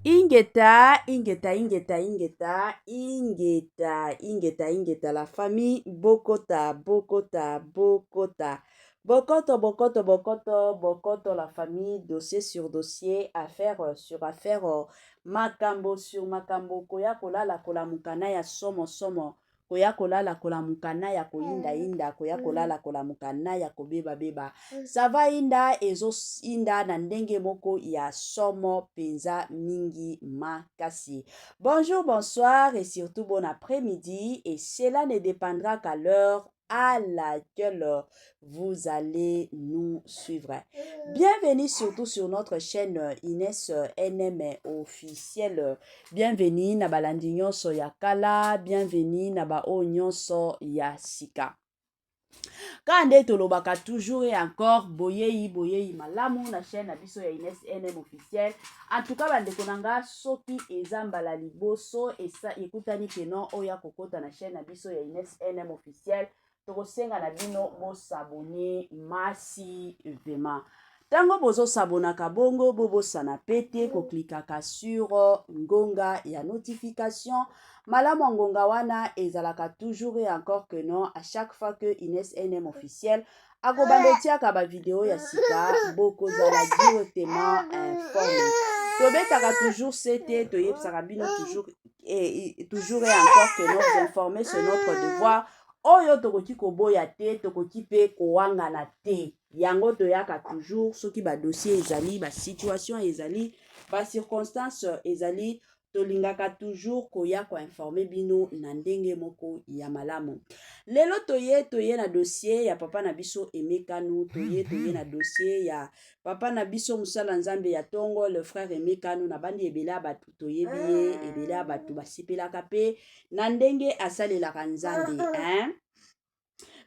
Ingeta, ingeta, ingeta, ingeta, ingeta, ingeta, ingeta, la famille bokota, bokota, bokota. Bokoto, bokoto, bokoto, bokoto, la famille, dossier sur dossier, affaire sur affaire, makambo sur makambo, koya kolala kolamuka na ya somo somo. Koya kolala kolamuka na ya koyindayinda, koya kolala kolamuka na ya kobebabeba. Ça va yinda, ezoyinda na ndenge moko ya somo mpenza mingi makasi. Bonjour, bonsoir et surtout bon après-midi, et cela ne dépendra qu'à l'heure à laquelle vous allez nous suivre. Bienvenue surtout sur notre chaîne Inès NM officielle. Bienvenue na balandi nyonso ya kala, bienvenue na ba oyo nyonso ya sika. Kaka nde tolobaka toujours et encore, boyei boyei malamu na chaîne na biso ya Inès NM officiel. En tout cas, bandeko na nga, soki eza mbala liboso esa ekutani keno oyo akokota na chaîne na biso ya Inès NM officiel, tokosenga na bino bos'abonner massivement. Ntango bozosabonaka bongo, bobosana pe te koklikaka sur ngonga ya notification. Malamu ya ngonga wana ezalaka toujours et encore que non, à chaque fois que Inès NM officiel akobanda otiaka bavideo ya sika, bokozala directement informé. Tobetaka toujours sete, toyebisaka bino toujours et toujours et encore que nous informer, c'est notre devoir oyo tokoki koboya te, tokoki mpe kowangana te. Yango toyaka toujours soki badossier ezali, basituation ezali, bacirconstance ezali, tolingaka toujours koya koinformer bino na ndenge moko ya malamu. Lelo toye na dossier ya papa na biso Aimé Kanu. Toye na dossier ya papa na biso, mosala Nzambe ya ntongo, le frère Aimé Kanu. Na bandi ebele ya bato toyebi ye, ebele ya bato basepelaka mpe na ndenge asalelaka Nzambe, hein?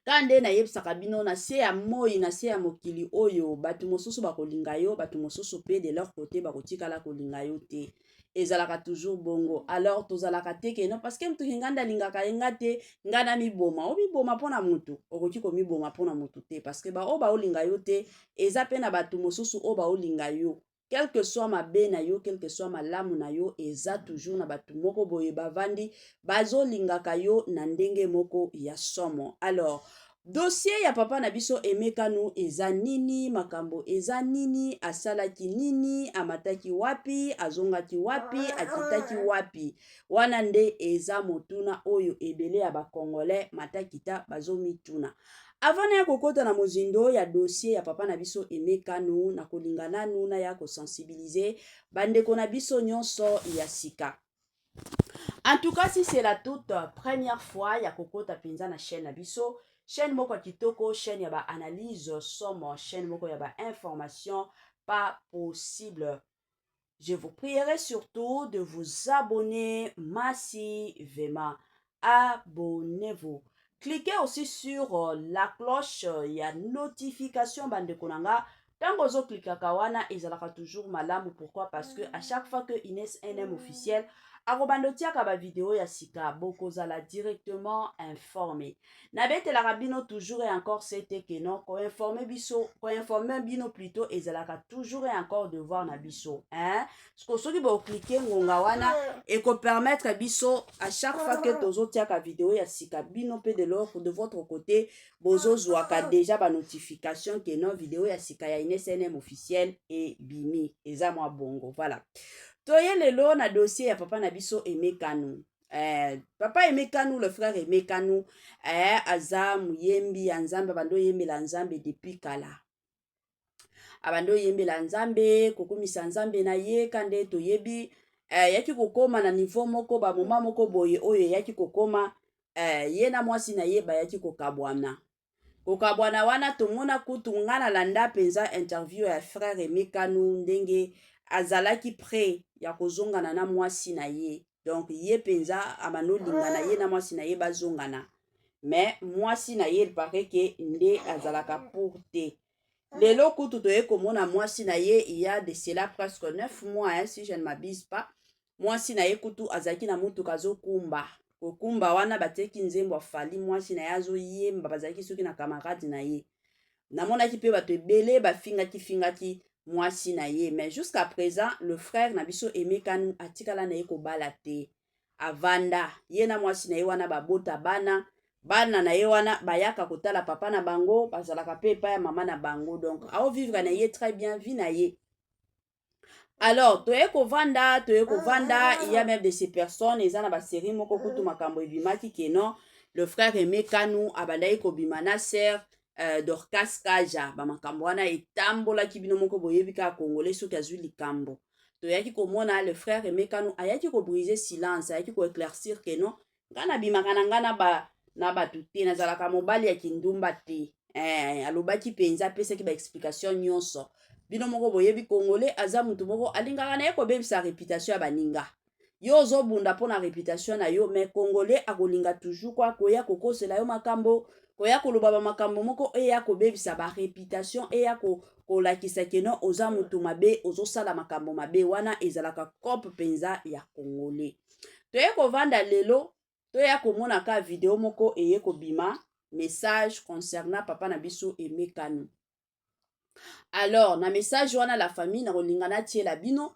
Ka nde nayebisaka bino, na se ya moi, na se ya mokili oyo, bato mosusu bakolinga yo, bato mosusu mpe de leur côté bakotikala kolinga yo te. Ezalaka toujours bongo. Alors tozalaka te ke non, parce que motuki ngai nde alingaka ye nga te, ngai na miboma. Omiboma mpo na motu? Okoki komiboma mpo na motu te, parce que baoyo baolinga yo te, eza mpe na bato mosusu oyo baolinga yo. Quel que soit mabe na yo, quel que soit malamu na yo, eza toujours na bato moko boye bavandi, bazolingaka yo na ndenge moko ya somo. Alors dossier ya papa na biso Aimé Kanu eza nini? Makambo eza nini? Asalaki nini? Amataki wapi? Azongaki wapi? Akitaki wapi? Wana nde eza motuna oyo ebele ya bacongolais matakita bazomituna. Avant naya kokɔta na mozindo ya dossier ya papa na biso Aimé Kanu, na kolinga nanu naya kosensibiliser bandeko na biso nyonso ya sika. En tout cas, si c'est la toute première fois ya kokɔta mpenza na chaîne na biso, chaîne moko ya kitoko, chaîne ya baanalyse somo, chaîne moko ya bainformation pas possible, je vous prierai surtout de vous abonner massivement. Abonnez-vous, cliquez aussi sur la cloche ya notification. Bandeko na nga, ntango ozoklikaka wana, ezalaka toujours malamu. Pourquoi? Parce que à chaque fois que Inès NM officiel akobanda otiaka bavideo ya sika, bokozala directement informé. Nabetelaka bino toujours et encore sete ke non, koinformer biso, koinformer bino plutôt, ezalaka toujours et encore devoir na biso, hein? Parce soki bocliquer ngonga wana, ekopermettre biso à chaque fois que tozotiaka video ya sika, bino mpe de l'autre, de votre côté, bozozwaka déjà banotification ke non, video ya sika ya Ines NM officiel ebimi. Eza mwa bongo. Voilà, toye lelo na dossier ya papa na biso Aimé Kanu. Papa Aimé Kanu, le frère Aimé Kanu, aza moyembi ya Nzambe. Abandi oyembela Nzambe depuis kala, abandi oyembela Nzambe, kokumisa Nzambe na ye. Ka nde toyebi, eyaki kokóma na niveau moko, bamoma moko boye oyo eyaki kokóma, ye na mwasi na ye bayaki kokabwana. Kokabwana wana, tomona kutu, nga nalanda mpenza interview ya frère Aimé Kanu, ndenge azalaki prêt ya kozongana na mwasi na ye. Donc ye mpenza abandi olingana, ye na mwasi na ye bazongana, mais mwasi na ye, il paraît ke nde azalaka pour te. Lelo kutu toye komona mwasi na ye, il y a de cela presque 9 mois, hein, si je ne m'abuse pas, mwasi na ye kutu azalaki na motuka, azokumba. Kokumba wana, batiaki nzembo a Fally, mwasi na ye azoyemba, bazalaki soki na camarade na ye. Namonaki mpe bato ebele bafingaki fingaki. mwasi na ye. Mais jusqu'à présent, le frère na biso Aimé Kanu atikala na ye kobala te. Avanda ye na mwasi na ye wana, babota bana. Bana na ye wana bayaka kotala papa na bango, bazalaka mpe epai ya mama na bango. Donc aovivre na ye très bien vie na ye. Alors toye kovanda, toye kovanda, il y a même de ces personnes, eza na basérie moko kutu makambo ebimaki ke non, le frère Aimé Kanu abandaki kobima na sœur Dorcas Kaja. Bamakambo wana etambolaki, bino moko boyebi kaka Congolais soki azwi likambo. Toyaki komona le frère Aimé Kanu ayaki kobriser silence, ayaki koéclaircir ke non, ngai nabimaka na ngai na bato te, nazalaka mobali ya kindumba te. Alobaki mpenza, apesaki baexplication nyonso. Bino moko boyebi, Congolais aza motu moko alingaka na ye kobebisa réputation ya baninga. Yo ozobunda mpo na réputation na yo, mais Congolais akolinga toujours kwa koya kokosela yo makambo, koya koloba bamakambo moko eya kobebisa baréputation, eya kolakisa ke non, oza motu mabe, ozosala makambo mabe. Wana ezalaka cope mpenza ya Congolais. Toye kovanda lelo, toya komona ka video moko eye kobima, message concernant papa na biso Aimé Kanu. Alors na message wana, la famille, na kolinga natiela bino,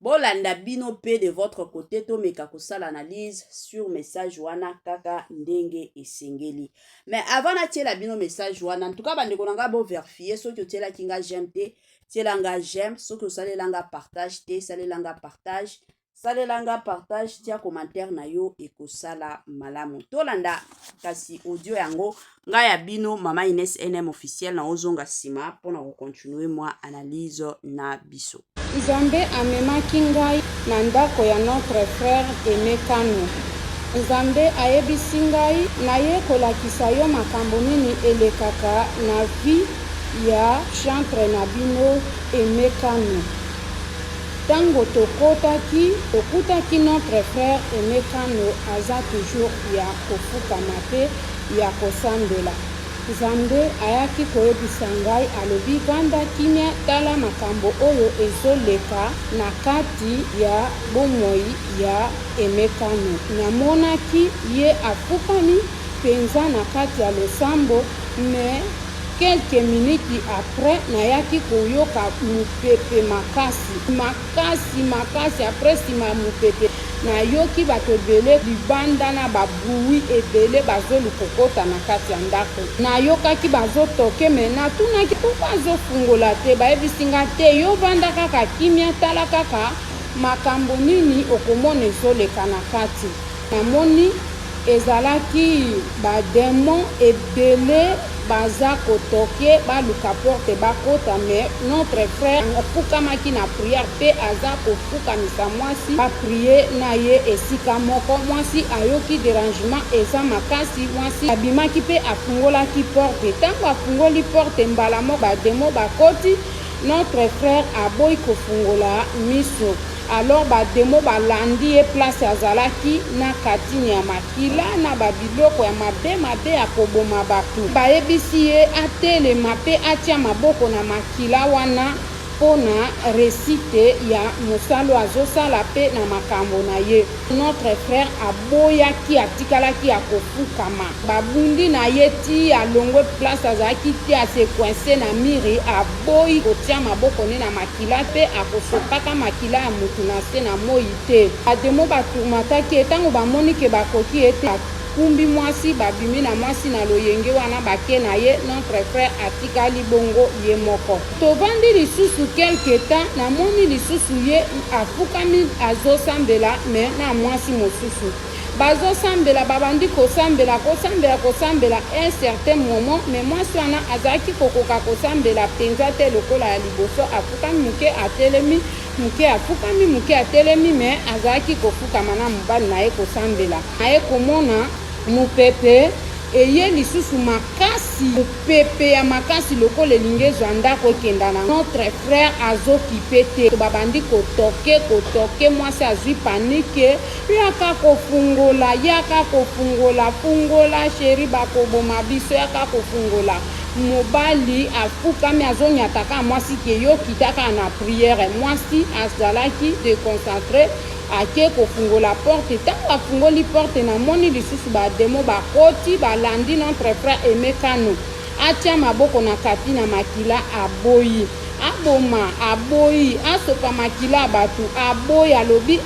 bolanda bino mpe de votre côté, tomeka kosala analyse sur message wana kaka ndenge esengeli. Mais avant natiela bino message wana, en tout cas bandeko na ngai, boverifie soki otielaki nga j'aime te, tiela nga j'aime. Soki osalela nga partage te, salela nga partage, salela nga partage, tia commentaire na yo, ekosala malamu. Tolanda kasi audio yango. Ngai ya bino mama Ines NM Officiel, na ozonga nsima mpona kocontinue mwa analyse na biso. Nzambe amemaki ngai na ndako ya notre frère Aimé Kanu. Nzambe ayebisi ngai naye kolakisa yo makambo nini elekaka na vie ya chantre na bino Aimé Kanu. Ntango tokotaki, tokutaki notre frère Aimé Kanu aza toujours ya kofukama mpe ya kosambela. Nzambe ayaki koyebisa ngai, alobi: "Vanda kimia, tala makambo oyo ezoleka na kati ya bomoi ya Aimé Kanu." Namonaki ye afukami mpenza na kati ya losambo, mais quelques minutes après nayaki koyoka mopepe makasi, makasi, makasi. Après, nsima ya mopepe, nayoki bato ebele libanda na babruit ebele, bazoluka kokota na kati ya ndako. Nayokaki bazotoke, mais natunaki mpo bazofungola te. Bayebisi nga te: "Yo vanda kaka kimia, tala kaka makambo nini okomona ezoleka na kati." Namoni ezalaki badémon ebele baza kotoke, baluka porte bakota, mais notre frère afukamaki na prière mpe aza kofukamisa mwasi, baprie na ye esika moko. Mwasi ayoki dérangement eza makasi, mwasi abimaki mpe afungolaki porte. Ntango afungoli porte, mbala moko badémon bakoti. Notre frère aboyi kofungola miso. Alors badémon balandi ye place azalaki na katini ya makila na babiloko ya mabe mabe ya koboma bato. Bayebisi ye atelema mpe atia maboko na makila wana mpo na réussite ya mosala azosala mpe na makambo na ye. Notre frère aboyaki, atikalaki ya kofukama. Babundi na ye ti alongwe place azalaki te, ase coince na mur, aboyi kotia maboko ne na makila mpe akosopaka makila ya motu na se na moi te. Badémon batourmentaki ye. Ntango bamoni ke bakoki ye te, bakumbi mwasi, babimi na mwasi na loyenge wana, bake na ye. Notre frère atikali bongo ye moko. Tovandi lisusu quelque temps, namoni lisusu ye afukami, azosambela, mais na mwasi mosusu bazosambela. Babandi kosambela, kosambela, kosambela. Un certain moment, mais mwasi wana azalaki kokoka kosambela mpenza te lokola ya liboso. Afukami moke, atelemi moke, afukami moke, atelemi, mais azalaki kofukama na mobali na ye kosambela. Aye komona mopepe eye lisusu makasi, mopepe ya makasi lokola elingi ezwa ndako ekenda na. Notre frère azokipe te. Babandi kotoke, kotoke. Mwasi azwi panique: "Yaka kofungola, yaka kofungola, fungola chéri, bakoboma biso, yaka kofungola." Mobali afukami, azonyataka mwasi ke yo kitaka na prière. Mwasi azalaki déconcentré, ake kofungola porte. Ntango afungoli porte, namoni lisusu badémon bakoti, balandi notre frère Aimé Kano. Atia maboko na kati na makila, aboyi. Aboma, aboyi, asopa makila ya bato, aboyi, alobi,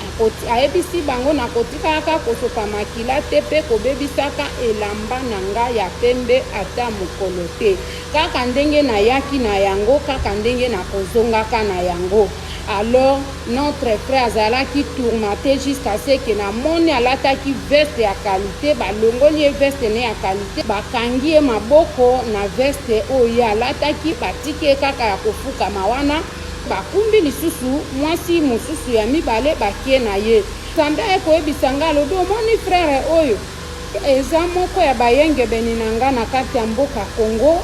ayebisi bango, Nakotikalaka kosopa makila te mpe kobebisaka elamba na ngai ya pembe ata mokolo te. Kaka ndenge nayaki na yango, kaka ndenge nakozongaka na yango. Alors, notre frère azalaki tourmenté jusqu'à ce que namoni alataki veste ya qualité, balongoli ye veste ne ya qualité, bakangi ye maboko na veste oyo ye alataki, batiki ye kaka ya kofukama wana, bakumbi lisusu mwasi mosusu ya mibale bakie na ye. Nzambe aye koyebisa nga, alobi, Omoni frère oyo? Eza moko ya bayengebeni na nga na kati ya mboka Congo,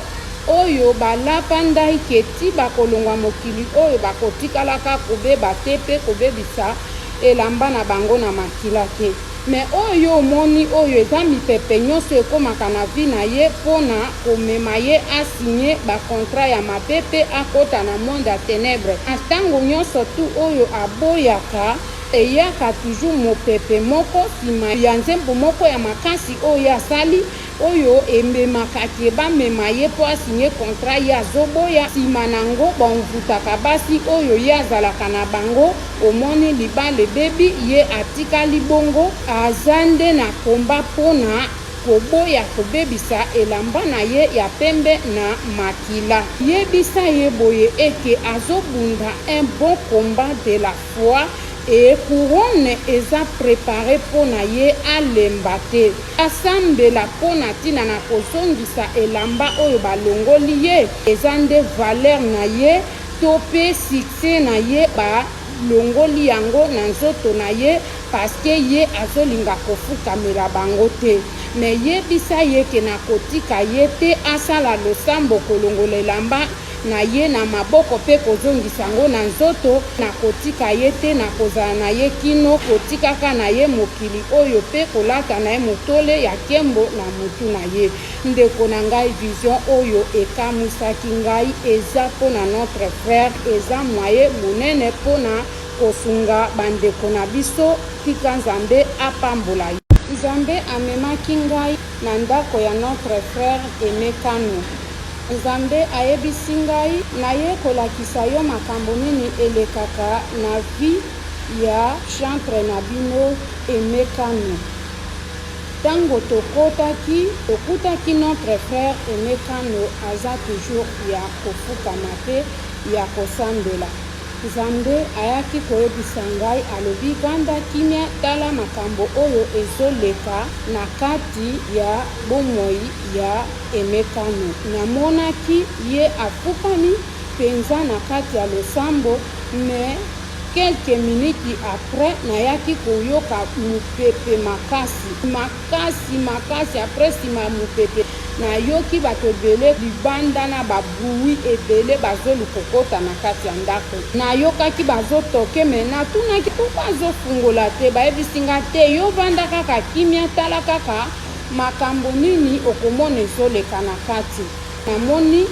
oyo balapa ndai ke ti bakolongwa mokili oyo bakotikalaka kobeba te pe kobebisa elamba na bango na makila te. Mais oyo yo omoni oyo eza mipepe nyoso ekomaka na vie na ye pona komema ye a signer ba contrat ya mabe pe akota na monde ya tenèbres. Na tango nyoso tout oyo aboyaka Eyaka toujours mopepe moko sima ya nzembo moko ya makasi oyo ye asali, oyo ememaka ke bamema ye po a signer contrat ye azoboya, sima nango ba envoutaka basi oyo ye azalaka na bango, omoni libala ebebi ye atikali bongo, aza nde na combat pona koboya kobebisa elamba na ye ya pembe na makila. Yebisa ye boye eke azobunda un bon combat de la foi et couronne eza prepare po na ye alemba te. Asambela po na tina na kozongisa elamba oyo balongoli ye, eza nde valeur na ye to pe succès na ye ba longoli yango na nzoto na ye parce que ye azolinga kofukamela bango te. Mais yebisa ye ke nakotika ye te asala losambo kolongola elamba na ye na maboko mpe kozongisa yango na nzoto, nakotika ye te, nakozala na ye kino kotikaka na ye mokili oyo mpe kolata na ye motole ya nkembo na motu na ye. Ndeko na ngai, vision oyo ekamwisaki ngai, eza mpo na notre frère, eza moyen monene mpo na kosunga ba ndeko na biso, tika Nzambe apambola yo. Nzambe amemaki ngai na ndako ya notre frère Aime Kano. Nzambe ayebisi ngai naye kolakisa yo makambo nini elekaka na vie ya chantre na bino Aime Kano. Tango tokotaki, tokutaki notre frère Aime Kano aza toujours ya kofukama pe ya kosambela. Nzambe ayaki koyebisa ngai alobi vanda kimia tala makambo oyo ezo leka na kati ya bomoi ya Emekano. Namonaki ye afukami penza na kati ya losambo mais quelques minutes après nayaki koyoka mupepe makasi makasi makasi après sima ya mupepe Nayoki bato ebele libanda na ba bruit ebele bazoluka kokota na kati ya ndako. Nayokaki bazo toque mais natunaki pourquoi azo fungola te bayebisi nga te yo vanda kaka kimia tala kaka makambo nini okomona ezoleka na kati. Namoni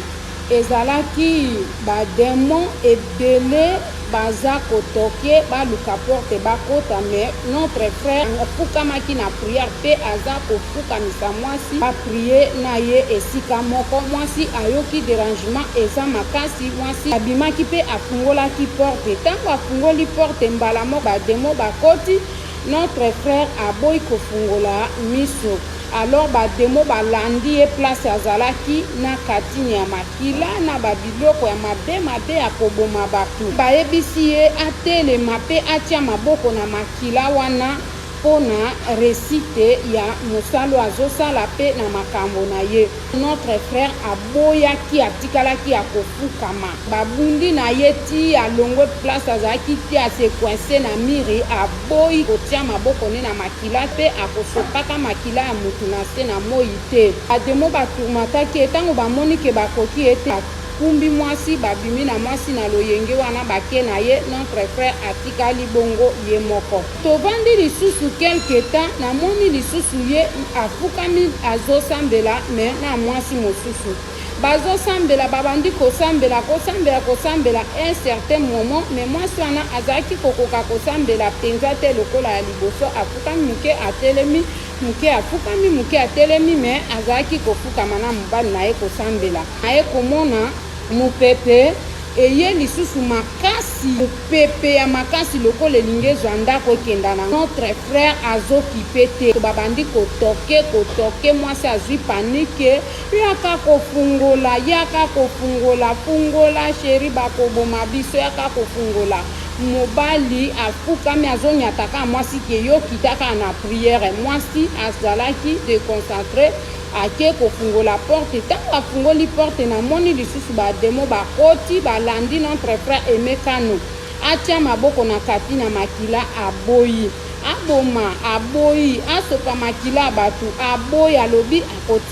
Ezalaki ba demons ebele baza ko toque baluka porte bakota mais notre frère afukamaki na prière pe aza kofukamisa mwasi ba prier na ye esika moko mwasi ayoki derangement eza makasi mwasi abimaki pe afungolaki porte tango afungoli porte mbala moko ba demons bakoti Notre frère aboyi kofungola miso alors ba demons balandi ye place azalaki na katini ya makila na ba biloko ya mabe mabe ya koboma batu. Bayebisi ye atelema pe atia maboko na makila wana pona reussite ya mosala oyo azosala pe na makambo na ye. Notre frère aboyaki atikalaki ya kofukama. Babundi na ye ti alongwe place azalaki ti a se coincer na mur aboyi kotia maboko ne na makila pe akosopaka makila ya mutu na se na moyi te. Ba demons ba tourmentaki ye tango bamoni ke bakoki ye te bakumbi mwasi babimi na mwasi na loyenge wana bake na ye notre frère atikali bongo ye moko. Tovandi lisusu quelque temps namoni lisusu ye afukami azosambela mais na mwasi mosusu. Bazo sambela babandi kosambela kosambela kosambela un certain moment mais mwasi wana azalaki kokoka kosambela penza te lokola ya liboso afukami muke atelemi muke afukami muke atelemi mais azalaki kofukama na mobali na ye kosambela aye komona mupepe. Eye lisusu makasi, mopepe ya makasi lokola elingi ezwa ndako ekenda na notre frère azokipe te. Babandi kotoke kotoke, mwasi azwi panique, yaka kofungola, yaka kofungola, fungola chéri, bakoboma biso, yaka kofungola. Mobali afukami, azonyata kaka mwasi ke yo kita kaka na prière. Mwasi azalaki déconcentré, ake kofungola porte. Ntango afungoli porte, namoni lisusu badémons bakoti, balandi notre frère Aimé Kano. Atia maboko na kati na makila, aboyi, aboma, aboyi, asopa makila ya bato, aboyi. Alobi,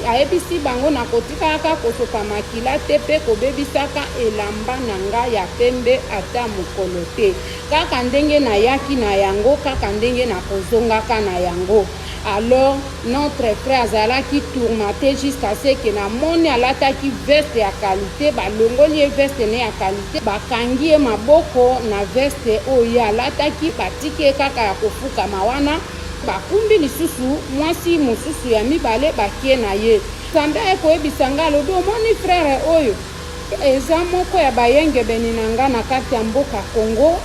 ayebisi bango: "Nakotikaka kosopa makila te mpe kobebisaka elamba na ngai ya pembe ata mokolo te. Kaka ndenge nayaki na yango, kaka ndenge nakozongaka na yango." Alors notre frère azalaki tourmenté jusqu'à ce que namoni alataki veste ya qualité, balongoli ye veste ne ya qualité, bakangi ye maboko na veste oyo ye alataki, batiki ye kaka ya kofukama wana. Bakumbi lisusu mwasi mosusu ya mibale, bakie na ye. Nzambe aye koyebisa ngai, alobi: "Omoni frère oyo, eza moko ya bayengebeni na nga na kati ya mboka Kongo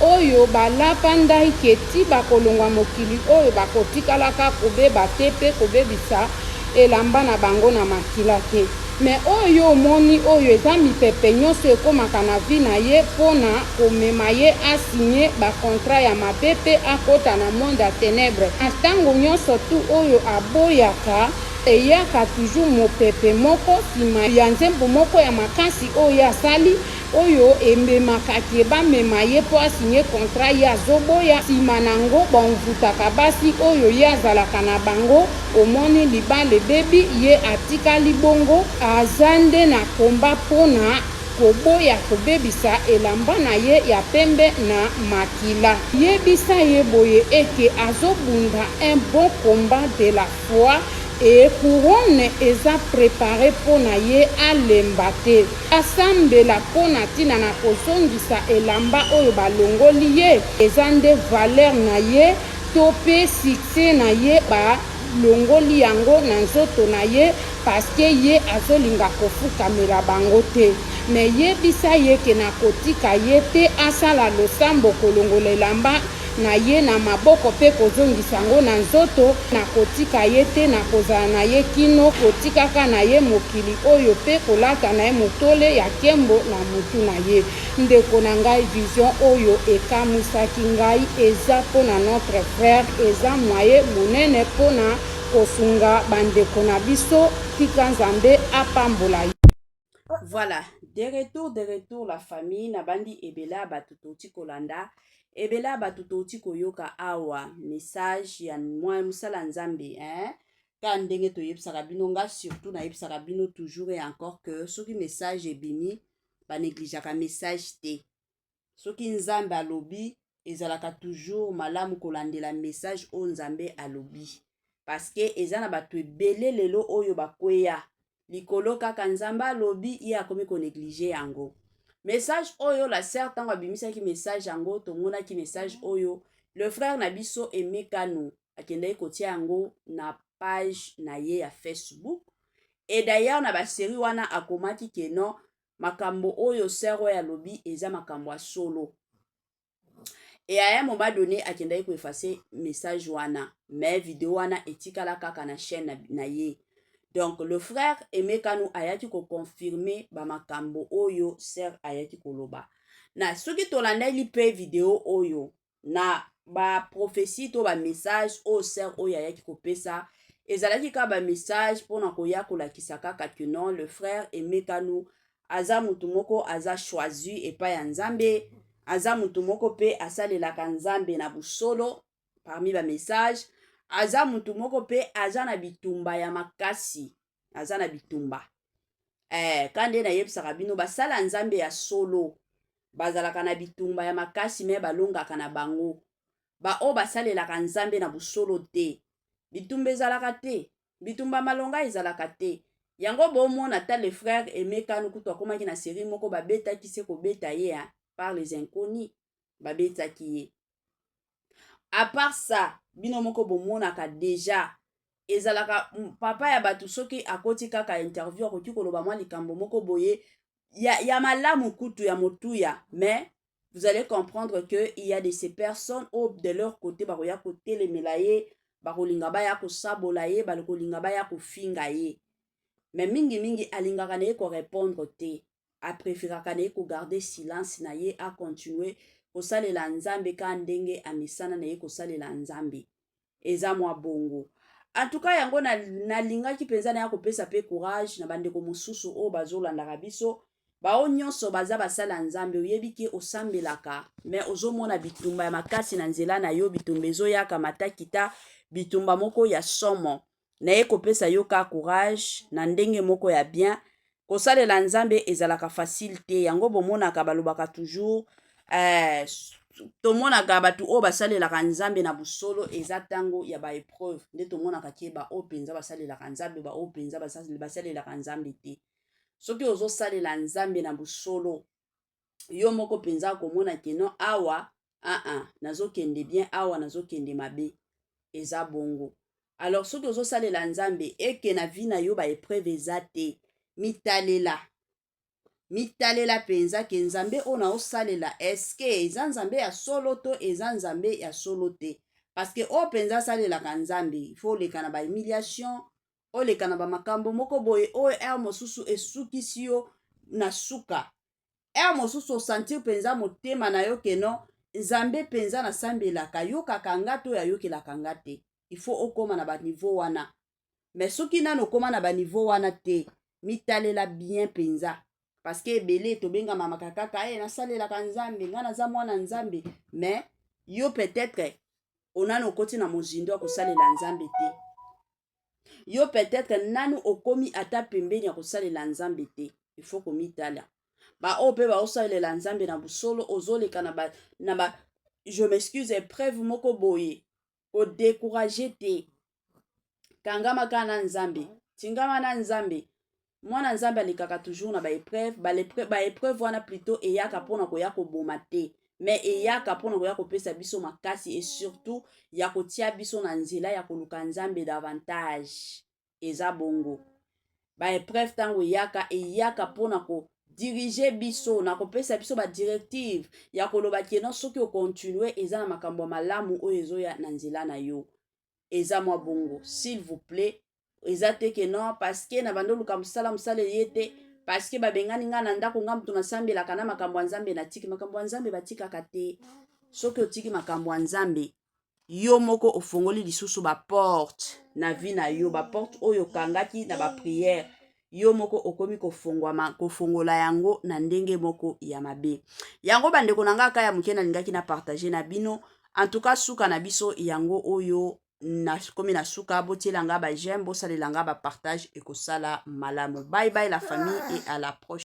oyo balapa ndai ke ti bakolongwa mokili oyo, bakotikalaka kobeba te mpe kobebisa elamba na bango na makila te. Mais oyo omoni oyo, eza mipepe nyonso ekómaka na vie na ye mpona komema ye asigner bacontrat ya mabe mpe akɔta na monde ya ténèbre. Na ntango nyonso tu oyo aboyaka, eyaka toujours mopepe moko nsima ya nzembo moko ya makasi oyo asali, oyo ememaka ke bamema ye mpo asigner contrat. Ye azoboya. Nsima nango bamvutaka basi oyo ye azalaka na bango. Omoni libala ebebi, ye atikali bongo. Aza nde na komba mpona koboya kobebisa elamba na ye ya pembe na makila. Yebisa ye boye eke azobunda un bon combat de la foi et couronne eza préparée mpo na ye. Alemba te, asambela mpo na ntina na kozongisa elamba oyo balongoli ye. Eza nde valeur na ye to mpe succès na ye, balongoli yango na nzoto na ye parce que ye azolinga kofukamela bango te. Mais yebisa ye ke na kotika ye te. Asala losambo kolongola elamba na ye na maboko mpe kozongisa yango na nzoto. Na kotika ye te, na kozala na ye kino kotikaka na ye mokili oyo mpe kolata na ye motole ya nkembo na motu na ye." Ndeko na ngai, vision oyo ekamwisaki ngai. Eza mpona notre frère, eza moyen monene mpona kosunga bandeko na biso. Tika Nzambe apambola ye. Voilà, de retour, de retour la famille. Nabandi ebele ya bato touti kolanda, ebele ya bato touti koyoka awa message ya mwa mosala Nzambe, hein? Ka ndenge toyebisaka bino, nga surtout nayebisaka bino toujours et encore que soki message ebimi, banégligeaka message te. Soki Nzambe alobi, ezalaka toujours malamu kolandela message oyo Nzambe alobi, parce que eza na bato ebele lelo oyo bakweya likolo kaka Nzambe alobi, ye akomi konégliger yango. Message oyo, la sœur, ntango abimisaki message yango, tomonaki message oyo le frère na biso Emekano akendaki kotia yango na page na ye ya Facebook. Et d'ailleurs, na basérie wana akomaki ke non, makambo oyo sœur oyo alobi eza makambo ya solo. Et à un moment donné, akendaki koeffacer message wana, mais video wana etikala kaka na chaîne na ye. Donc le frère Emekano ayaki koconfirmer bamakambo oyo sœur ayaki koloba. Na soki tolandeli mpe video oyo, na baprophétie to bamessage oyo sœur oyo ayaki kopesa, ezalaki kaka bamessage mpona koya kolakisa kaka ke non, le frère Emekano aza motu moko aza choisi epai ya Nzambe, aza motu moko mpe asalelaka Nzambe na busolo. Parmi bamessage, aza motu moko mpe aza na bitumba ya makasi, aza na bitumba. Ka nde nayebisaka bino, basala Nzambe ya solo bazalaka na bitumba ya makasi, mais balongaka na bango. Baoyo basalelaka Nzambe na busolo te, bitumba ezalaka te, bitumba malonga ezalaka te. Yango bomona ata le frère Emekano kutu akomaki na série moko, babetaki se kobeta ye, hein, par les inconnus, babetaki ye. À part ça, bino moko bomonaka déjà ezalaka papa ya bato, soki akoti kaka interview, akoki koloba mwa likambo moko boye. ya malamu kutu ya motuya. Mais vous allez comprendre que il y a de ces personnes oyo, de leur côté, bakoya kotelemela ye, bakolinga baya kosabola ye, bakolinga baya kofinga ye. Mais mingimingi alingaka na ye korépondre te, apréféraka na ye kogarder silence na ye, acontinue kosalela Nzambe kaka ndenge amesana na ye kosalela Nzambe. Eza mwa bongo. En tout cas, yango nalingaki mpenza na ya kopesa mpe courage na bandeko mosusu oyo bazolandaka biso, bao nyonso baza basala Nzambe. Oyebi ke osambelaka, mais ozomona bitumba ya makasi na nzela na yo, bitumba ezoyaka matakita, bitumba moko ya somo. Naye kopesa yo ka courage na ndenge moko ya bien. Kosalela Nzambe ezalaka facile te. Yango bomonaka balobaka toujours, tomonaka bato oyo basalelaka Nzambe na bosolo, eza ntango ya baépreuve nde tomonaka ke baoyo mpenza basalelaka Nzambe, baoyo mpenza basalelaka Nzambe te. Soki ozosalela Nzambe na bosolo, yo moko mpenza komona ke non, awa aa nazokende bien, awa nazokende mabe. Eza bongo. Alors soki ozosalela Nzambe eke na vie na yo baépreuve eza te, mitalela, mitalela mpenza ke Nzambe oyo naosalela, eske eza Nzambe ya solo to eza Nzambe ya solo te? Parce que oyo mpenza asalelaka Nzambe, faut oleka na bahumiliation, oleka na bamakambo moko boye oyo heure mosusu esukisi yo na suka. Heure mosusu osentir mpenza motema na yo ke non, Nzambe mpenza nasambelaka ayokaka nga to ayokelaka nga te. Il faut okóma na baniveau wana. Mais soki nano okóma na baniveau wana te, mitalela bien mpenza, parce que ebele tobengamaka kaka e nasalelaka Nzambe, ngai naza mwana Nzambe, mais yo peut-être onano okoti na mozindo ya kosalela Nzambe te. Yo peut-être nanu okomi ata pembeni ya kosalela Nzambe te. Il faut komitala. Baoyo mpe baosalela Nzambe na bosolo, ozoleka na ba, je m'excuse, épreuve moko boye, kodécourager te. Kangama kaka na Nzambe, tingama na Nzambe. Mwana Nzambe alekaka toujours na baépreuve. Baépreuve wana plutôt eyaka mpona koya koboma te, mais eyaka mpona koya kopesa biso makasi et surtout ya kotia biso na nzela ya koluka Nzambe davantage. Eza bongo. Baépreuve ntango eyaka, eyaka mpona kodiriger biso na kopesa biso badirective ya koloba ke non, soki ocontinue, eza na makambo ya malamu oyo ezoya na nzela na yo. Eza mwa bongo. S'il vous plaît, eza te ke non, parce que na bando oluka mosala, mosala eye te, parce que babengani ngai na ndako, ngai moto nasambelaka na makambo ya Nzambe, natiki makambo ya Nzambe. Batikaka te. Soki otiki makambo ya Nzambe, yo moko ofongoli lisusu baporte na vie na yo. Baporte oyo okangaki na baprière, yo moko okomi kofongwama, kofongola yango na ndenge moko ya mabe. Yango, bandeko na ngai, aka ya moke nalingaki na partage na bino. En tout cas, suka na biso yango oyo. Nakomi na suka. Botiela nga baj'aime, bosalela nga bapartage, ekosala malamu. Bye bye la famille et à la prochaine.